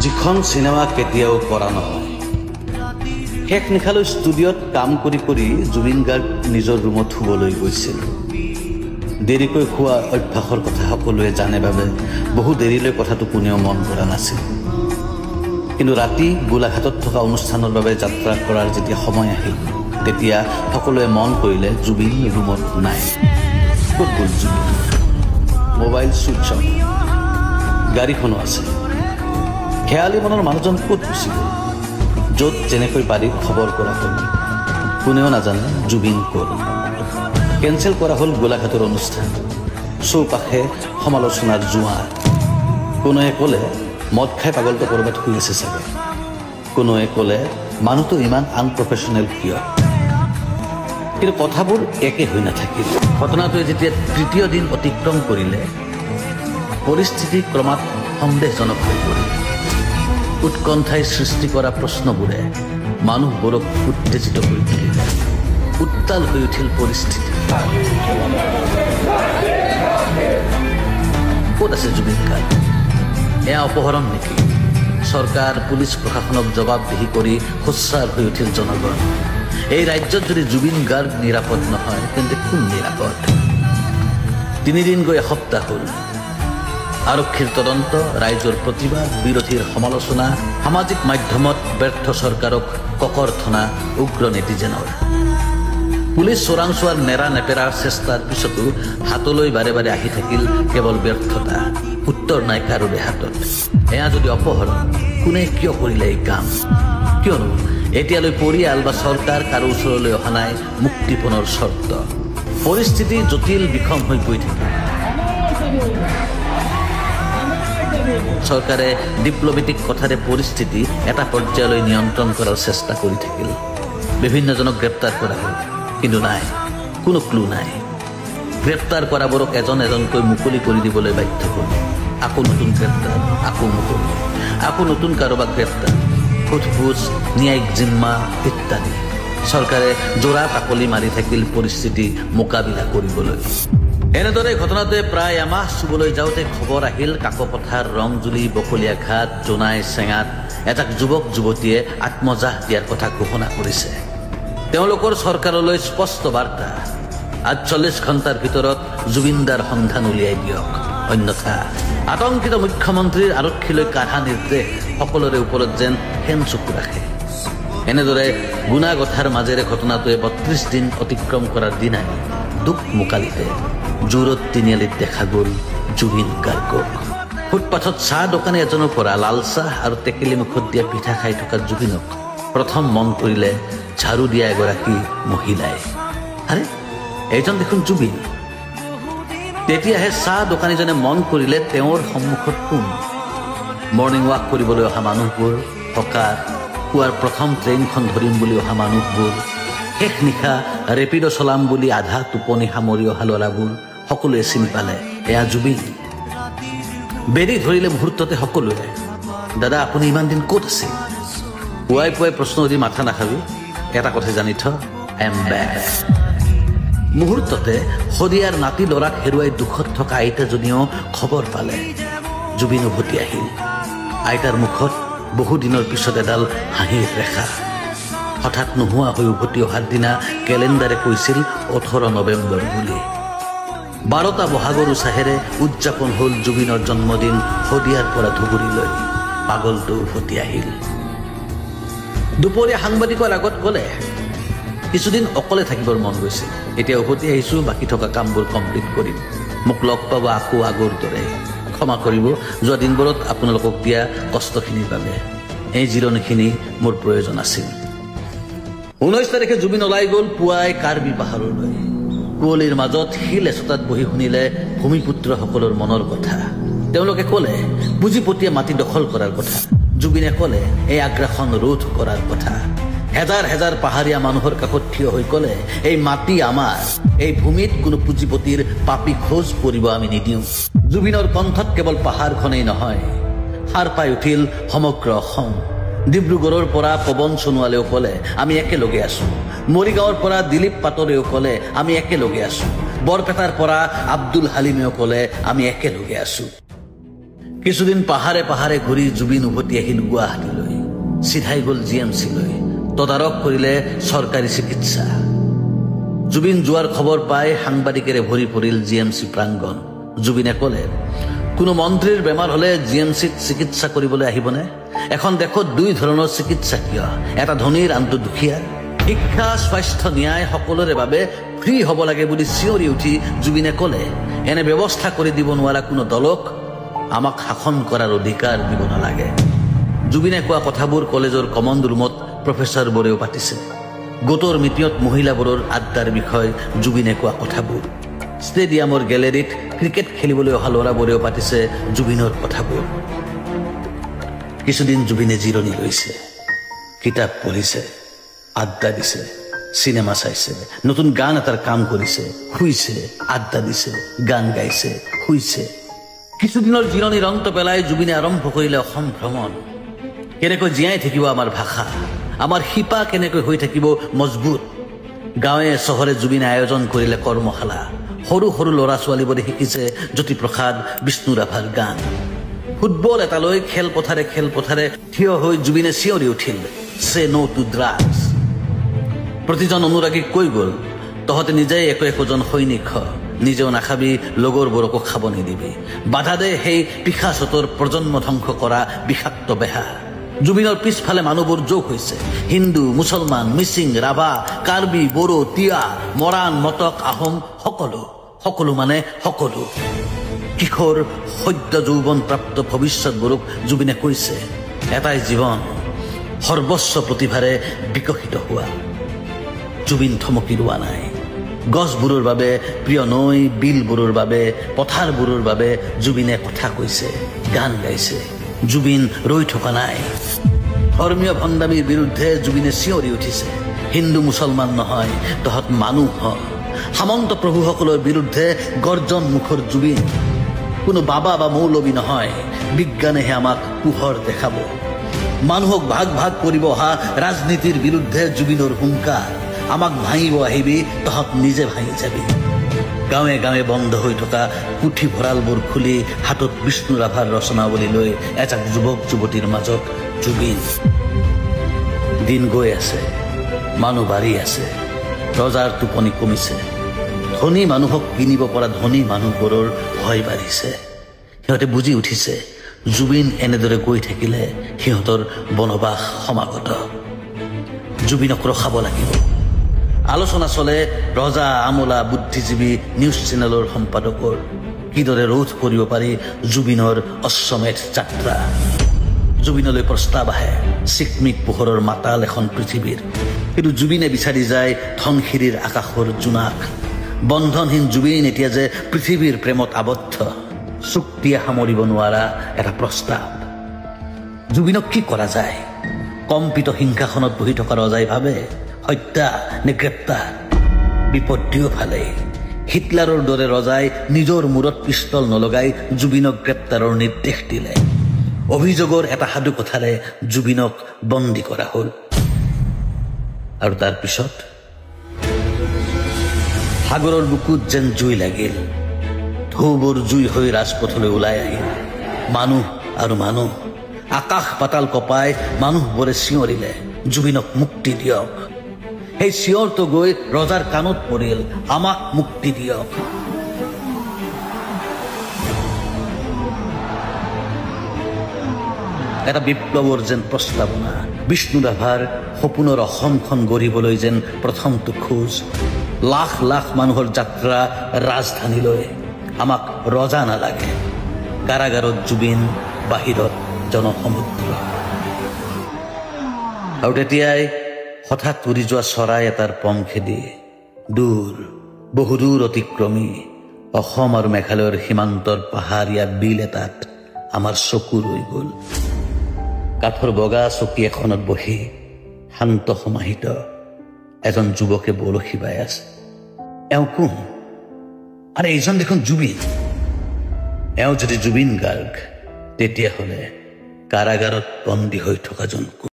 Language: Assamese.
যিখন চিনেমা কেতিয়াও কৰা নহয়। শেষ নিশালৈ ষ্টুডিঅ'ত কাম কৰি কৰি জুবিন গাৰ্গ নিজৰ ৰুমত শুবলৈ গৈছিল। দেৰিকৈ খোৱা অভ্যাসৰ কথা সকলোৱে জানে বাবে বহু দেৰিলৈ কথাটো কোনেও মন কৰা নাছিল। কিন্তু ৰাতি গোলাঘাটত থকা অনুষ্ঠানৰ বাবে যাত্ৰা কৰাৰ যেতিয়া সময় আহিল, তেতিয়া সকলোৱে মন কৰিলে জুবিন ৰুমত নাই। ক'ত গ'ল জুবিন? মোবাইল ছুইচ অফ, গাড়ীখনো আছে। খেয়ালী মনৰ মানুহজন ক'ত গুচি গ'ল? য'ত যেনেকৈ পাৰি খবৰ কৰা হ'ল, কোনেও নাজানে জুবিন ক'ত। কেঞ্চেল কৰা হ'ল গোলাঘাটৰ অনুষ্ঠান। চৌপাশে সমালোচনাৰ জোৱাৰ। কোনোৱে ক'লে মদ খাই পাগলটো ক'ৰবাত শুই আছে চাগে। কোনোৱে ক'লে মানুহটো ইমান আনপ্ৰফেচনেল কিয়? কিন্তু কথাবোৰ একে হৈ নাথাকিল। ঘটনাটোৱে যেতিয়া তৃতীয় দিন অতিক্ৰম কৰিলে, পৰিস্থিতি ক্ৰমাৎ সন্দেহজনক হৈ পৰিল। উৎকণ্ঠাই সৃষ্টি কৰা প্ৰশ্নবোৰে মানুহবোৰক উত্তেজিত কৰি তুলিলে। উত্তাল হৈ উঠিল পৰিস্থিতি। ক'ত আছে জুবিন গাৰ্গ? এয়া অপহৰণ নেকি? চৰকাৰ, পুলিচ প্ৰশাসনক জবাবদিহি কৰি সোচ্চাৰ হৈ উঠিল জনগণ। এই ৰাজ্যত যদি জুবিন গাৰ্গ নিৰাপদ নহয়, তেন্তে কোন নিৰাপদ? তিনিদিন গৈ এসপ্তাহ হ'ল। আৰক্ষীৰ তদন্ত, ৰাইজৰ প্ৰতিবাদ, বিৰোধীৰ সমালোচনা, সামাজিক মাধ্যমত ব্যৰ্থ চৰকাৰক ককৰ্থনা উগ্ৰ নেটিজেনৰ। পুলিচ চোৰাংচোৱাৰ নেৰা নেপেৰা চেষ্টাৰ পিছতো হাতলৈ বাৰে বাৰে আহি থাকিল কেৱল ব্যৰ্থতা। উত্তৰ নাই কাৰোৰে হাতত। এয়া যদি অপহৰণ, কোনে কিয় কৰিলে এই কাম? কিয়নো এতিয়ালৈ পৰিয়াল বা চৰকাৰ কাৰো ওচৰলৈ অহা নাই মুক্তিপণৰ চৰ্ত। পৰিস্থিতি জটিল বিষম হৈ গৈ থাকিল। চৰকাৰে ডিপ্ল'মেটিক কথাৰে পৰিস্থিতি এটা পৰ্যায়লৈ নিয়ন্ত্ৰণ কৰাৰ চেষ্টা কৰি থাকিল। বিভিন্নজনক গ্ৰেপ্তাৰ কৰা হ'ল, কিন্তু নাই, কোনো ক্লু নাই। গ্ৰেপ্তাৰ কৰাবোৰক এজন এজনকৈ মুকলি কৰি দিবলৈ বাধ্য হ'ল। আকৌ নতুন গ্ৰেপ্তাৰ, আকৌ মুকলি, আকৌ নতুন কাৰোবাক গ্ৰেপ্তাৰ, সোধ-পোছ, ন্যায়িক জিম্মা ইত্যাদি। চৰকাৰে জোৰা টাপলি মাৰি থাকিল পৰিস্থিতি মোকাবিলা কৰিবলৈ। এনেদৰে ঘটনাটোৱে প্ৰায় এমাহ চুবলৈ যাওঁতে খবৰ আহিল কাকপথাৰ, ৰংজুলি, বকলীয়া ঘাট, জোনাই, চেঙাত এজাক যুৱক যুৱতীয়ে আত্মজাহ দিয়াৰ কথা ঘোষণা কৰিছে। তেওঁলোকৰ চৰকাৰলৈ স্পষ্ট বাৰ্তা, 48 ঘণ্টাৰ ভিতৰত জুবিনদাৰ সন্ধান উলিয়াই দিয়ক, অন্যথা। আতংকিত মুখ্যমন্ত্ৰীৰ আৰক্ষীলৈ কাঢ়া নিৰ্দেশ, সকলোৰে ওপৰত যেন শেন চকু ৰাখে। এনেদৰে গুণাগথাৰ মাজেৰে ঘটনাটোৱে 32 দিন অতিক্ৰম কৰাৰ দিনাই দুখ মোকালিতে জোৰত তিনিআলিত দেখা গ'ল জুবিন গাৰ্গক। ফুটপাথত চাহ দোকানী এজনৰ পৰা লাল চাহ আৰু টেকেলি মুখত দিয়া পিঠা খাই থকা জুবিনক প্ৰথম মন কৰিলে ঝাৰু দিয়া এগৰাকী মহিলাই। আৰে, এইজন দেখোন জুবিন। তেতিয়াহে চাহ দোকানীজনে মন কৰিলে তেওঁৰ সন্মুখত কোন। মৰ্ণিং ৱাক কৰিবলৈ অহা মানুহবোৰ, হকাৰ, পুৱাৰ প্ৰথম ট্ৰেইনখন ধৰিম বুলি অহা মানুহবোৰ, শেষ নিশা ৰেপিড' চলাম বুলি আধা টোপনি সামৰি অহা ল'ৰাবোৰ, সকলোৱে চিনি পালে এয়া জুবিন। বেৰি ধৰিলে মুহূৰ্ততে সকলোৱে, দাদা আপুনি ইমান দিন ক'ত আছিল? পুৱাই পুৱাই প্ৰশ্ন সুধি মাথা নাখাবি, এটা কথা জানি থ, I am back. মুহূৰ্ততে শদিয়াৰ নাতি ল'ৰাক হেৰুৱাই দুখত থকা আইতাজনীয়েও খবৰ পালে জুবিন উভতি আহিল। আইতাৰ মুখত বহুদিনৰ পিছত এডাল হাঁহিৰ ৰেখা। হঠাৎ নোহোৱা হৈ উভতি অহাৰ দিনা কেলেণ্ডাৰে কৈছিল 18 নৱেম্বৰ বুলি। 12টা বহাগৰ উৎসাহেৰে উদযাপন হ'ল জুবিনৰ জন্মদিন শদিয়াৰ পৰা ধুবুৰীলৈ। পাগলটো উভতি আহিল। দুপৰীয়া সাংবাদিকৰ আগত ক'লে, কিছুদিন অকলে থাকিবৰ মন গৈছে, এতিয়া উভতি আহিছোঁ, বাকী থকা কামবোৰ কমপ্লিট কৰিম, মোক লগ পাব আকৌ আগৰ দৰে। ক্ষমা কৰিব যোৱা দিনবোৰত আপোনালোকক দিয়া কষ্টখিনিৰ বাবে, এই জিৰণিখিনি মোৰ প্ৰয়োজন আছিল। 19 তাৰিখে জুবিন ওলাই গ'ল পুৱাই কাৰ্বি পাহাৰলৈ। কুঁৱলীৰ মাজত শিল এচটাত বহি শুনিলে ভূমিপুত্ৰসকলৰ মনৰ কথা। তেওঁলোকে ক'লে পুঁজিপতিয়ে মাটি দখল কৰাৰ কথা। জুবিনে ক'লে এই আগ্ৰাসন ৰোধ কৰাৰ কথা। হেজাৰ হেজাৰ পাহাৰীয়া মানুহৰ কাষত থিয় হৈ ক'লে এই মাটি আমাৰ, এই ভূমিত কোনো পুঁজিপতিৰ পাপী খোজ পৰিব আমি নিদিওঁ। জুবিনৰ কণ্ঠত কেৱল পাহাৰখনেই নহয়, সাৰ পাই উঠিল সমগ্ৰ অসম। ডিব্ৰুগড়ৰ পৰা পৱন সোণোৱালেও ক'লে আমি একেলগে আছো। মৰিগাঁৱৰ পৰা দিলীপ পাটৰেও ক'লে আমি একেলগে আছো। বৰপেটাৰ পৰা আব্দুল হালিমেও ক'লে আমি একেলগে আছো। কিছুদিন পাহাৰে পাহাৰে ঘূৰি জুবিন উভতি আহিল গুৱাহাটীলৈ। চিধাই গ'ল জি এম চিলৈ। তদাৰক কৰিলে চৰকাৰী চিকিৎসা। জুবিন যোৱাৰ খবৰ পাই সাংবাদিকেৰে ভৰি পৰিল জি এম চি প্ৰাংগণ। জুবিনে ক'লে, কোনো মন্ত্ৰীৰ বেমাৰ হ'লে জি এম চিত চিকিৎসা কৰিবলৈ আহিবনে? এখন দেশত দুই ধৰণৰ চিকিৎসা কিয়? এটা ধনীৰ, আনটো দুখীয়াৰ। শিক্ষা, স্বাস্থ্য, ন্যায় সকলোৰে বাবে ফ্ৰী হ'ব লাগে বুলি চিঞৰি উঠি জুবিনে ক'লে, এনে ব্যৱস্থা কৰি দিব নোৱাৰা কোনো দলক আমাক শাসন কৰাৰ অধিকাৰ দিব নালাগে। জুবিনে কোৱা কথাবোৰ কলেজৰ কমন ৰুমত প্ৰফেচাৰবোৰেও পাতিছে। গোটৰ মিটিঙত মহিলাবোৰৰ আড্ডাৰ বিষয় জুবিনে কোৱা কথাবোৰ। ষ্টেডিয়ামৰ গেলেৰীত ক্ৰিকেট খেলিবলৈ অহা ল'ৰাবোৰেও পাতিছে জুবিনৰ কথাবোৰ। কিছুদিন জুবিনে জিৰণি লৈছে, কিতাপ পঢ়িছে, আড্ডা দিছে, চিনেমা চাইছে, নতুন গান এটাৰ কাম কৰিছে, শুইছে, আড্ডা দিছে, গান গাইছে, শুইছে। কিছুদিনৰ জিৰণিৰ অন্ত পেলাই জুবিনে আৰম্ভ কৰিলে অসম ভ্ৰমণ। কেনেকৈ জীয়াই থাকিব আমাৰ ভাষা, আমাৰ শিপা কেনেকৈ হৈ থাকিব মজবুত। গাঁৱে চহৰে জুবিনে আয়োজন কৰিলে কৰ্মশালা। সৰু সৰু ল'ৰা ছোৱালীবোৰে শিকিছে জ্যোতিপ্ৰসাদ, বিষ্ণু ৰাভাৰ গান। ফুটবল এটালৈ খেলপথাৰে খেলপথাৰে থিয় হৈ জুবিনে চিঞৰি উঠিল, চে ন' টু ড্ৰাগছ। প্ৰতিজন অনুৰাগীক কৈ গ'ল, তহঁতে নিজেই একো একোজন সৈনিক হ, নিজেও নাখাবি, লগৰবোৰকো খাব নিদিবি। বাধা দে সেই পিশাচতৰ প্ৰজন্ম ধ্বংস কৰা বিষাক্ত বেহা। জুবিনৰ পিছফালে মানুহবোৰ যোগ হৈছে। হিন্দু, মুছলমান, মিচিং, ৰাভা, কাৰ্বি, বড়ো, তিৱা, মৰাণ, মটক, আহোম সকলো, সকলো মানে সকলো। কিশোৰ, সদ্য যৌৱন প্ৰাপ্ত ভৱিষ্যতবোৰক জুবিনে কৈছে, এটাই জীৱন, সৰ্বস্ব প্ৰতিভাৰে বিকশিত হোৱা। জুবিন থমকি ৰোৱা নাই। গছবোৰৰ বাবে, প্ৰিয় নৈ বিলবোৰৰ বাবে, পথাৰবোৰৰ বাবে জুবিনে কথা কৈছে, গান গাইছে। জুবিন ৰৈ থকা নাই। ধৰ্মীয় ভণ্ডামীৰ বিৰুদ্ধে জুবিনে চিঞৰি উঠিছে, হিন্দু মুছলমান নহয়, তহঁত মানুহ হ। সামন্ত প্ৰভুসকলৰ বিৰুদ্ধে গৰ্জন মুখৰ জুবিন। কোনো বাবা বা মৌলবী নহয়, বিজ্ঞানেহে আমাক পোহৰ দেখাব। মানুহক ভাগ ভাগ কৰিব অহা ৰাজনীতিৰ বিৰুদ্ধে জুবিনৰ হুংকাৰ, আমাক ভাঙিব আহিবি, তহঁত নিজে ভাঙি যাবি। গাঁৱে গাঁৱে বন্ধ হৈ থকা পুথিভঁৰালবোৰ খুলি হাতত বিষ্ণু ৰাভাৰ ৰচনাৱলী লৈ এজাক যুৱক যুৱতীৰ মাজত জুবিন। দিন গৈ আছে, মানুহ বাঢ়ি আছে, ৰজাৰ টোপনি কমিছে। ধনী মানুহক কিনিব পৰা ধনী মানুহবোৰৰ ভয় বাঢ়িছে। সিহঁতে বুজি উঠিছে, জুবিন এনেদৰে গৈ থাকিলে সিহঁতৰ বনবাস সমাগত। জুবিনক ৰখাব লাগিব। আলোচনা চলে ৰজা, আমোলা, বুদ্ধিজীৱী, নিউজ চেনেলৰ সম্পাদকৰ, কিদৰে ৰোধ কৰিব পাৰি জুবিনৰ অশ্বমেধ যাত্ৰা। জুবিনলৈ প্ৰস্তাৱ আহে চিকমিক পোহৰৰ মাতাল এখন পৃথিৱীৰ। কিন্তু জুবিনে বিচাৰি যায় ধনশিৰিৰ আকাশৰ জোনাক। বন্ধনহীন জুবিন এতিয়া যে পৃথিৱীৰ প্ৰেমত আবদ্ধ, চুক্তিয়ে সামৰিব নোৱাৰা এটা প্ৰস্তাৱ। জুবিনক কি কৰা যায়? কম্পিত সিংহাসনত বহি থকা ৰজাই ভাবে, হত্যা নে গ্ৰেপ্তাৰ? বিপদ দুয়োফালে। হিটলাৰৰ দৰে ৰজাই নিজৰ মূৰত পিষ্টল নলগাই জুবিনক গ্ৰেপ্তাৰৰ নিৰ্দেশ দিলে। অভিযোগৰ এটা সাধু কথাৰে জুবিনক বন্দী কৰা হ'ল। আৰু তাৰ পিছত সাগৰৰ বুকুত যেন জুই লাগিল। ঢৌবোৰ জুই হৈ ৰাজপথলৈ ওলাই আহিল। মানুহ আৰু মানুহ, আকাশ পাতাল কঁপাই মানুহবোৰে চিঞৰিলে, জুবিনক মুক্তি দিয়ক। সেই চিঞৰটো গৈ ৰজাৰ কাণত পৰিল, আমাক মুক্তি দিয়ক। এটা বিপ্লৱৰ যেন প্ৰস্তাৱনা, বিষ্ণু ৰাভাৰ সপোনৰ অসমখন গঢ়িবলৈ যেন প্ৰথমটো খোজ। লাখ লাখ মানুহৰ যাত্ৰা ৰাজধানীলৈ। আমাক ৰজা নালাগে। কাৰাগাৰত জুবিন, বাহিৰত জনসমুদ্ৰ। আৰু তেতিয়াই হঠাৎ উৰি যোৱা চৰাই এটাৰ পম খেদি দূৰ, বহুদূৰ অতিক্ৰমী অসম আৰু মেঘালয়ৰ সীমান্তৰ পাহাৰীয়া বিল এটাত আমাৰ চকু ৰৈ গ'ল। কাঠৰ বগা চকী এখনত বহি শান্ত সমাহিত এজন যুৱকে বৰশী বাই আছে। এওঁ কোন? আৰে এইজন দেখোন জুবিন। এওঁ যদি জুবিন গাৰ্গ, তেতিয়াহ'লে কাৰাগাৰত বন্দী হৈ থকাজন কোন?